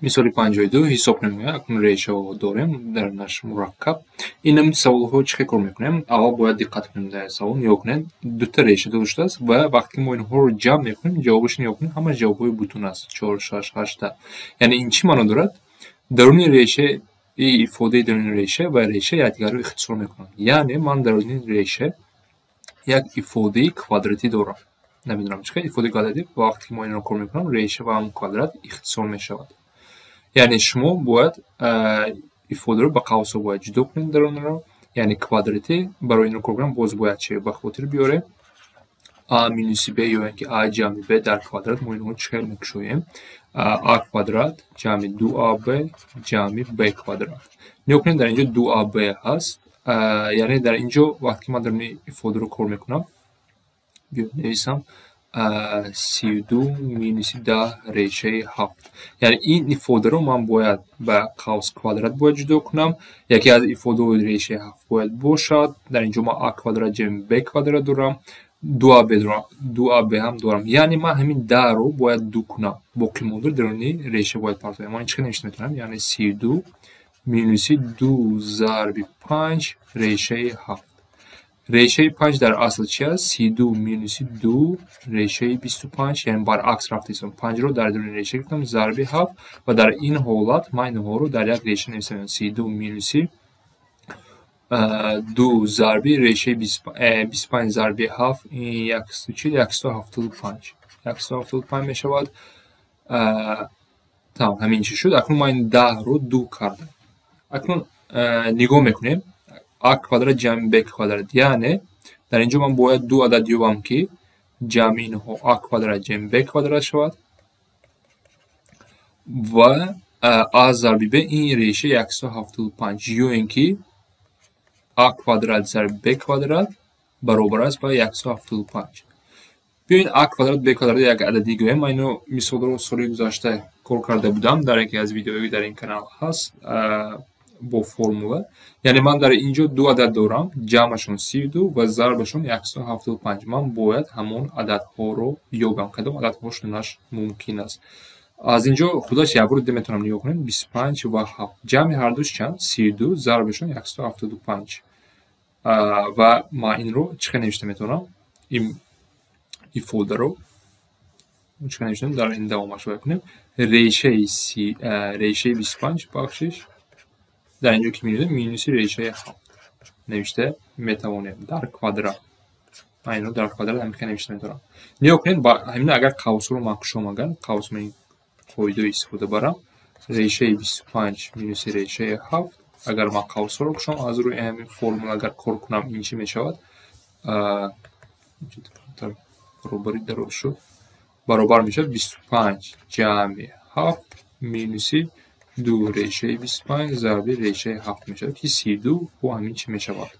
Мисоли 52 ҳисоб намояд. Акнун решаҳо дорем дар наш мураккаб. Ин намуди саволҳо чӣ хел кор мекунем? Аввал бояд диққат кунем дар савол. Нигоҳ кунед, дута реша доштааст ва вақте ки мо инҳоро ҷамъ мекунем, ҷавобашро нигоҳ кунед, ҳама ҷавобҳои бутун аст. 4, 6, 8. Яъне ин чӣ маъно дорад? Даруни реша ифодаи даруни реша ва реша якдигарро ихтисор мекунанд. Яъне ман даруни реша як ифодаи квадратӣ дорам. Намедонам чӣ хел ифодаи квадратӣ. Вақте ки мо инро кор мекунам, реша ва ҳам квадрат ихтисор мешавад. Яъне шумо бояд ифодаро ба қавсҳо бояд ҷудо кунед дарунро, яъне квадратӣ. Барои инро кор кунам боз бояд чӣ ба хотир биёрем? А минуси б ё ин ки а ҷамъи б дар квадрат. Мо инҳо чӣ хел мекушоем? А квадрат ҷамъи 2аб ҷамъи б квадрат. Нигоҳ кунед, дар инҷо 2аб ҳаст. Яъне дар инҷо вақте ки ман даруни ифодаро кор мекунам, биё нависам 32 минуси 10 решаи 7. Яъне ин ифодаро ман бояд ба қавс квадрат бояд ҷудо кунам. Яке аз ифодаҳои решаи 7 бояд бошад. Дар инҷо ман а квадрат ҷамъи б квадрат дорам, 2аб дорам, 2аб ҳам дорам. Яъне ман ҳамин 10-ро бояд ду кунам. Боқимондаро даруни реша бояд партоям. Ман чӣ хел навишта метавонам? Яъне 32 минуси 2 зарби 5 решаи 7. Решаи 5 дар асл чи аст? 32 минуси 2 решаи 25, яъне баръакс рафта истам. 5-ро дар даруни реша гирифтам, зарби 7, ва дар ин ҳолат ман инҳоро дар як реша нависам. 32 минуси 2 зарби решаи 25 зарби 7, ин 140, 175. 175 мешавад. Тамом, ҳамин чиз шуд. Акнун ман ин 10-ро 2 кардам. Акнун нигоҳ мекунем. А квадрат ҷамъи б квадрат. Яъне дар инҷо ман бояд ду адад ёбам, ки ҷамъи инҳо а квадрат ҷамъи б квадрат шавад ва а зарби б ин реша 175, ё ин ки а квадрат зарби б квадрат баробар аст ба 175. Биёед, а квадрат б квадрат як адади гӯем. Ман ино мисолро соли гузашта кор карда будам, дар яке аз видеои дар ин канал ҳаст бо формула. Яъне ман дар инҷо ду адад дорам, ҷамъашон 32 ва зарбашон 175. Ман бояд ҳамон ададҳоро ёбам, кадом ададҳо шуданаш мумкин аст. Аз инҷо худаш якбор дида метавонам. Нигоҳ кунем, 25 ва 7 ҷамъи ҳардуш чанд? 32, зарбашон 175. Ва ман инро чӣ хел навишта метавонам? Ин ифодаро чӣ хел навиштам? Дар ин давомаш бояд кунем. Решаи 25, бахшиш, дар инҷо ки минус, минуси решаи 7 навишта метавонем дар квадрат. Ман инро дар квадрат ҳамин хел навишта метавонам. Нигоҳ кунед, ҳамин агар қавсро ман кушом, агар қавс ман қоидаро истифода барам, решаи 25 минуси решаи 7, агар ман қавсҳоро кушом, аз рӯи ҳамин формула агар кор кунам, ин чӣ мешавад? Баробари дароз шуд. Баробар мешавад 25 ҷамъи 7 минуси 2 решаи 25 зарби решаи 7 мешавад, ки 32 бо ҳамин чӣ мешавад?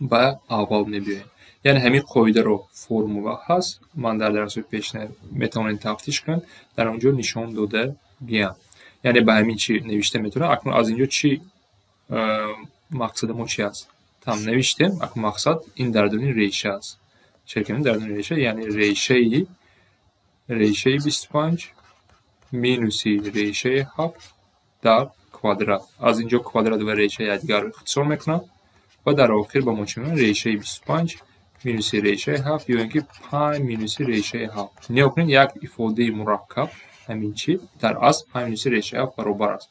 Ба аввал мебиёем. Яъне ҳамин қоидаро формула ҳаст, ман дар дарсҳои пешина метавонед тафтиш кунед, дар он ҷо нишон дода гиям. Яъне ба ҳамин чӣ навишта метавонем. Акнун аз инҷо чӣ мақсади мо чӣ аст? Там навиштем, акнун мақсад ин дар даруни реша аст. Чӣ кардем дар даруни реша? Яъне решаи 25 минуси решаи 7 дар квадрат. Аз инҷо квадрат ва реша якдигарро ихтисор мекунам ва дар охир ба мо чӣ мемонад? Решаи 25 минуси решаи 7 ё ин ки 5 минуси решаи 7. Нигоҳ кунед, як ифодаи мураккаб ҳамин чи дар асл 5 минуси решаи 7 баробар аст.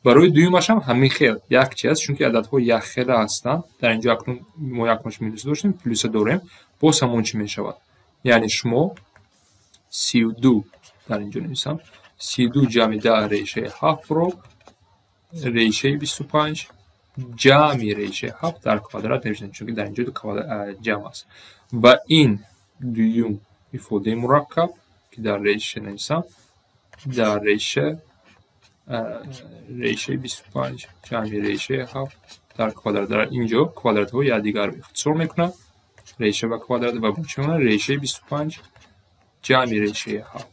Барои дуюмаш ҳам ҳамин хел як чи аст, чунки ададҳо якхела ҳастанд. Дар инҷо акнун мо якмаш минус доштем, плюса дорем, боз ҳамон чӣ мешавад. Яъне шумо 32, дар инҷо нависам, 32 ҷамъи 10 решаи 7-ро решаи 25 ҷамъи решаи 7 дар квадрат навиштем, чунки дар инҷо ҷамъ аст. Ва ин дуюм ифодаи мураккаб, ки дар реша нависам, дар реша решаи 25 ҷамъи решаи 7 дар квадрат. Дар инҷо квадратҳо якдигарро ихтисор мекунанд, реша ва квадрат, ва бо чӣ мемонад? Решаи 25 ҷамъи решаи 7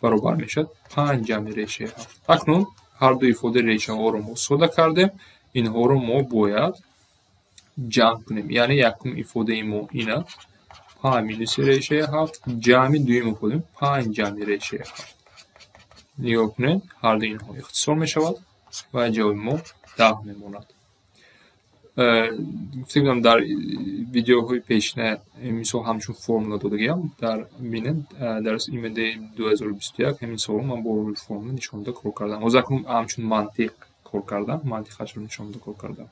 баробар мешавад 5 ҷамъи решаи 7. Акнун ҳар ду ифодаи решаҳоро мо сода кардем, инҳоро мо бояд ҷамъ кунем. Яъне якум ифодаи мо ин аст 5 минуси решаи 7 ҷамъи дуюм ифодаи 5 ҷамъи решаи 7. Нигоҳ кунед, ҳар ду инҳо ихтисор мешавад ва ҷавоби мо 10 мемонад. Гуфта будам, дар видеоҳои пешина мисол ҳамчун формула додагиам. Дар бинед, дар ИМД 2021 ҳамин саволро ман бо рӯи формула нишон дода кор кардам. Ҳозир акнун ҳамчун мантиқ кор кардам, мантиқашро нишон дода кор кардам.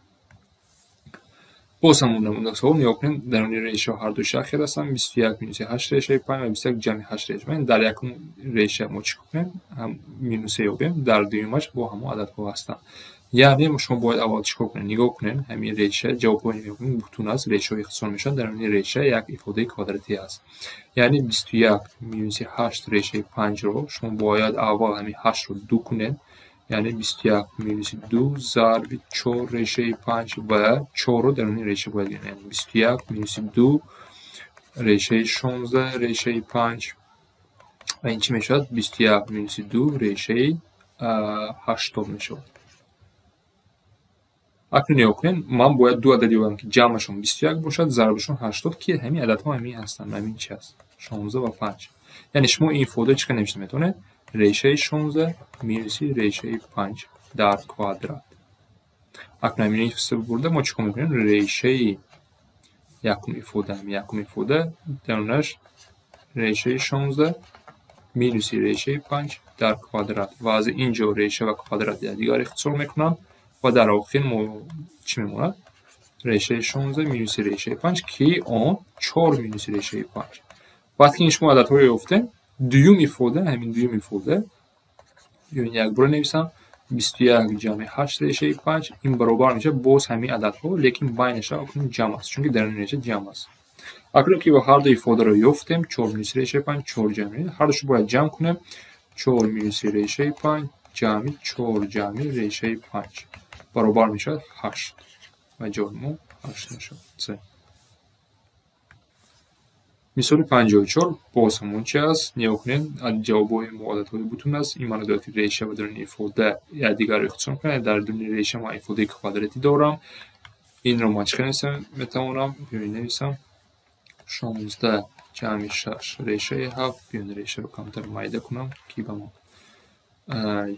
Боз ҳамон намуна савол. Нигоҳ кунед, даруни решаҳо ҳар ду шахир ҳастанд: 21 минуси 8 решаи 5 ва 21 ҷамъи 8 решаи 5. Дар якум реша мо чӣ кунем? Минусе ёбем, дар дуюмаш бо ҳамон ададҳо ҳастанд. Яъне шумо бояд аввал чӣ кор кунед? Нигоҳ кунед, ҳамин реша, ҷавобҳои нигоҳ кунед, бутун аст, решаҳо ихтисор мешаванд, даруни реша як ифодаи квадратӣ аст. Яъне 21 минуси 8 решаи 5-ро шумо бояд аввал ҳамин 8-ро 2 кунед, яъне 21 минуси 2 зарби 4 решаи 5 ва 4-ро даруни реша бояд гирем. Яъне 21 минуси 2 решаи 16 решаи 5 ва ин чӣ мешавад? 21 минуси 2 решаи 80 мешавад. Акнун нигоҳ кунед, ман бояд ду адад ёбам, ки ҷамъашон 21 бошад, зарбашон 80, ки ҳамин ададҳо ҳамин ҳастанд. Ҳамин чи аст? 16 ва 5. Яъне шумо ин ифода чӣ қадр навишта метавонед? Решаи 16 минуси решаи 5 дар квадрат. Акнун ҳамин ҳисоб бурда мо чӣ кор мекунем? Решаи якум ифода, ҳамин якум ифода дарунаш решаи 16 минуси решаи 5 дар квадрат ва аз ин ҷо реша ва квадрат якдигар ихтисор мекунанд ва дар охир мо чӣ мемонад? Решаи 16 минуси решаи 5, ки он 4 минуси решаи 5. Вақте ки шумо ададҳоро ёфтем, дуюм ифода, ҳамин дуюм ифода, ё якбора нависам, 21 ҷамъи 8 решаи 5, ин баробар мешавад боз ҳамин ададҳо, лекин байнаша акнун ҷамъ аст, чунки даруни реша ҷамъ аст. Акнун ки ҳар ду ифодаро ёфтем, 4 минуси решаи 5, 4 ҷамъи, ҳар душо бояд ҷамъ кунем, 4 минуси решаи 5 ҷамъи 4 ҷамъи решаи 5 баробар мешавад 8 ва ҷавоби мо 8 мешавад. С. Мисоли 54 боз ҳамон чи аст? Нигоҳ кунед, ҷавобҳои мо ададҳои бутун аст. Ин маъно дорад, ки реша ва даруни ифода якдигарро ихтисор мекунанд. Дар даруни реша ман ифодаи квадратӣ дорам. Инро ман чӣ қадр нависам метавонам? Биёед нависам. 16 ҷамъи 6 решаи 7. Биёед решаро камтар майда кунам, ки ба мо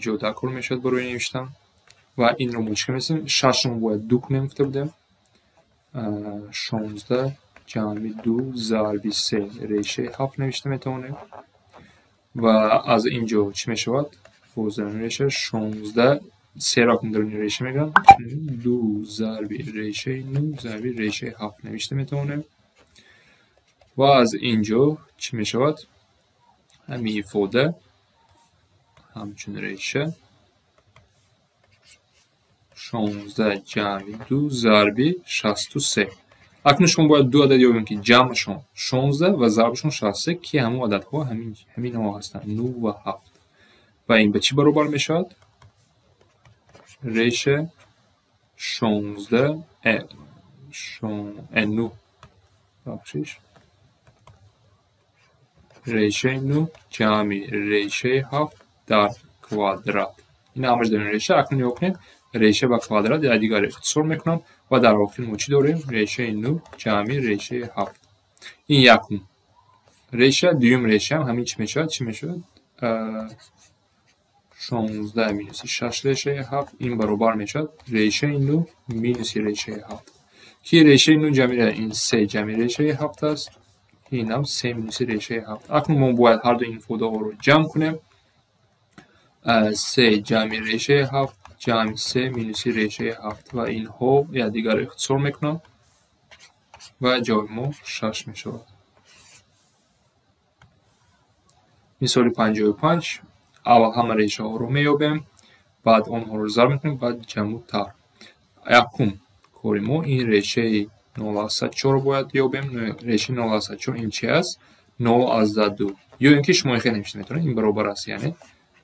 ҷо даркор мешавад барои навиштан. Ва инро мо чӣ қадр нависем? 6-ро мо бояд 2 кунем, гуфта будем. 16 ҷамъи 2 зарби 3 решаи 7 навишта метавонем. Ва аз ин ҷо чӣ мешавад? Боз даруни реша 16, 3-ро акнун даруни реша мегирам, 2 зарби решаи 9 зарби решаи 7 навишта метавонем. Ва аз ин ҷо чӣ мешавад? Ҳамин ифода ҳамчун реша 16 ҷамъи 2 зарби 63. Акнун шумо бояд ду адад ёбем, ки ҷамъашон 16 ва зарбашон 63, ки ҳамон ададҳо ҳаминҳо ҳастанд, 9 ва 7. Ва ин ба чӣ баробар мешавад? Реша 16 9, бахшиш, решаи 9 ҷамъи решаи 7 дар квадрат. Ин ҳамаш даруни реша. Акнун нигоҳ кунед, реша ва квадрат якдигарро ихтисор мекунанд ва дар охир мо чӣ дорем? Решаи 9 ҷамъи решаи 7. Ин якум реша, дуюм реша ҳам ҳамин чӣ мешавад? Чӣ мешавад? 16 минуси 6 решаи 7, ин баробар мешавад решаи 9 минуси решаи 7. Ки решаи 9 ҷамъи ин 3 ҷамъи решаи 7 аст, инам 3 минуси решаи 7. Акнун мо бояд ҳар ду ин ифодаҳоро ҷамъ кунем. 3 ҷамъи решаи 7 ҷамъи 3 минуси решаи 7 ва инҳо якдигарро ихтисор мекунанд ва ҷавоби мо 6 мешавад. Мисоли 55, аввал ҳама решаҳоро меёбем, баъд онҳоро зарб мекунем, баъд ҷамъу тарҳ. Якум кори мо ин решаи 0,4 бояд ёбем. Решаи 0,4 ин чи аст? 0,2. Ё ин ки шумо хеле навишта метавонед, ин баробар аст, яъне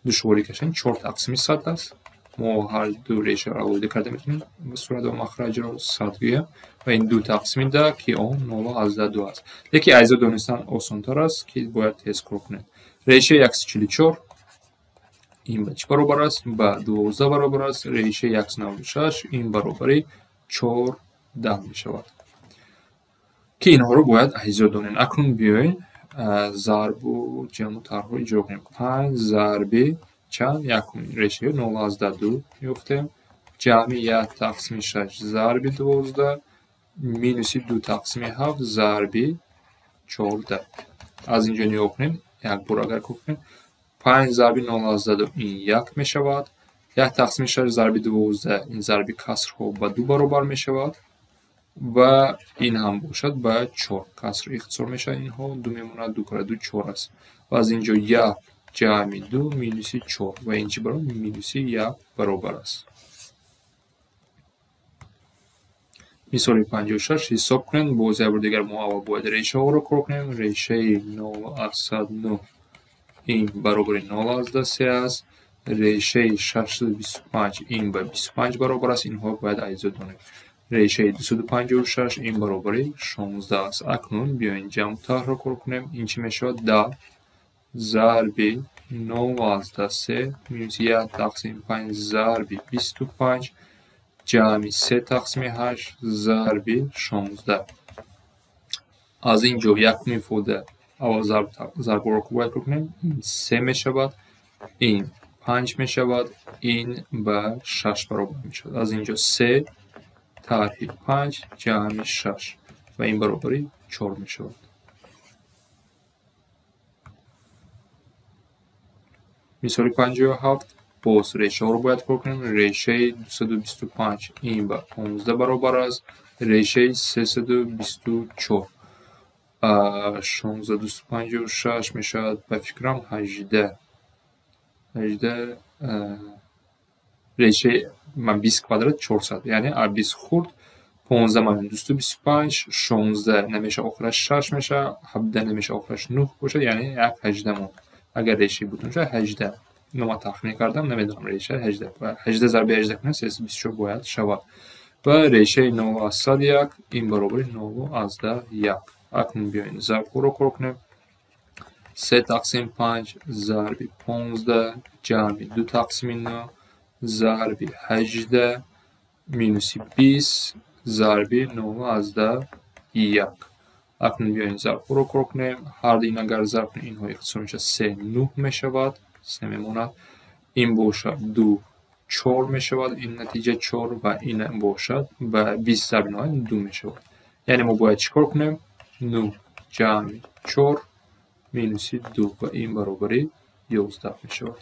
душворӣ кашен 4 тақсими 100 аст. Мо ҳар ду решаро алоҳида карда метавонем, ба сурат ва махраҷро 100 гӯям ва ин 2 тақсими 10, ки он 0,2 аст. Лекин айзо донистан осонтар аст, ки бояд тез кор кунед. Решаи 144 ин ба чӣ баробар аст? Ба 12 баробар аст. Решаи 196 ин баробари 14 мешавад. Ки инҳоро бояд айзо донем. Акнун биёед зарбу ҷамъу тарҳро иҷро кунем. 5 зарби Чанд? Якум решаи 0,2 ёфтем. Ҷамъи 1 тақсими 6 зарби 12 минуси 2 тақсими 7 зарби 14. Аз инҷо нигоҳ кунем, як бор агар кор кунем, 5 зарби 0,2 ин 1 мешавад. 1 тақсими 6 зарби 12 ин зарби касрҳо ба 2 баробар мешавад ва ин ҳам бошад ба 4. Каср ихтисор мешавад, инҳо 2 мемонад, 2 кара 2 4 аст. Ва аз инҷо 1 ҷамъи 2 минуси 4 ва ин чӣ баробар? Минуси 1 баробар аст. Мисоли 56 ҳисоб кунед. Боз як бор дигар мо аввал бояд решаҳоро кор кунем. Решаи 0,9 ин баробари 0,3 аст. Решаи 625 ин ба 25 баробар аст. Инҳо бояд аҷзо донем. Решаи 256 ин баробари 16 аст. Акнун биёед ҷамъ тарҳро кор кунем. Ин чӣ мешавад? 10 зарби 0,3 минус 1 тақсими 5 зарби 25 ҷамъи 3 тақсими 8 зарби 16. Аз ин ҷо якум ифода аввал зарбҳоро бояд кор кунем. Ин 3 мешавад, ин 5 мешавад, ин ба 6 баробар мешавад. Аз ин ҷо 3 тарҳи 5 ҷамъи 6 ва ин баробари 4 мешавад. Мисоли 57 боз решаҳоро бояд кор кунем. Решаи 225 ин ба 15 баробар аст. Решаи 324 16 256 мешавад ба фикрам 18. 18 решаи 20 квадрат 400, яъне 20 хурд 15 манҳои 225 16 намешавад охираш 6 мешавад, 17 намешавад охираш 9 бошад, яъне 1 18 монд. Агар решаи бутун шавад 18. Инро ман тахмин кардам, намедонам реша 18. 18 зарби 18 кунем 324 бояд шавад. Ва решаи 0,1 ин баробари 0,1. Акнун биёед зарбҳоро кор кунем. 3 тақсим 5 зарби 15 ҷамъи 2 тақсими 9 зарби 18 минуси 20 зарби 0,1. Акнун биёед зарбҳоро кор кунем. Ҳар ду ин агар зарб кунем, инҳо ихтисор мешавад 3 9 мешавад, 3 мемонад. Ин бошад 2 4 мешавад, ин натиҷа 4 ва ин бошад ба 20 зарби 9 2 мешавад. Яъне мо бояд чӣ кор кунем? 9 ҷамъи 4 минуси 2 ва ин баробари 11 мешавад.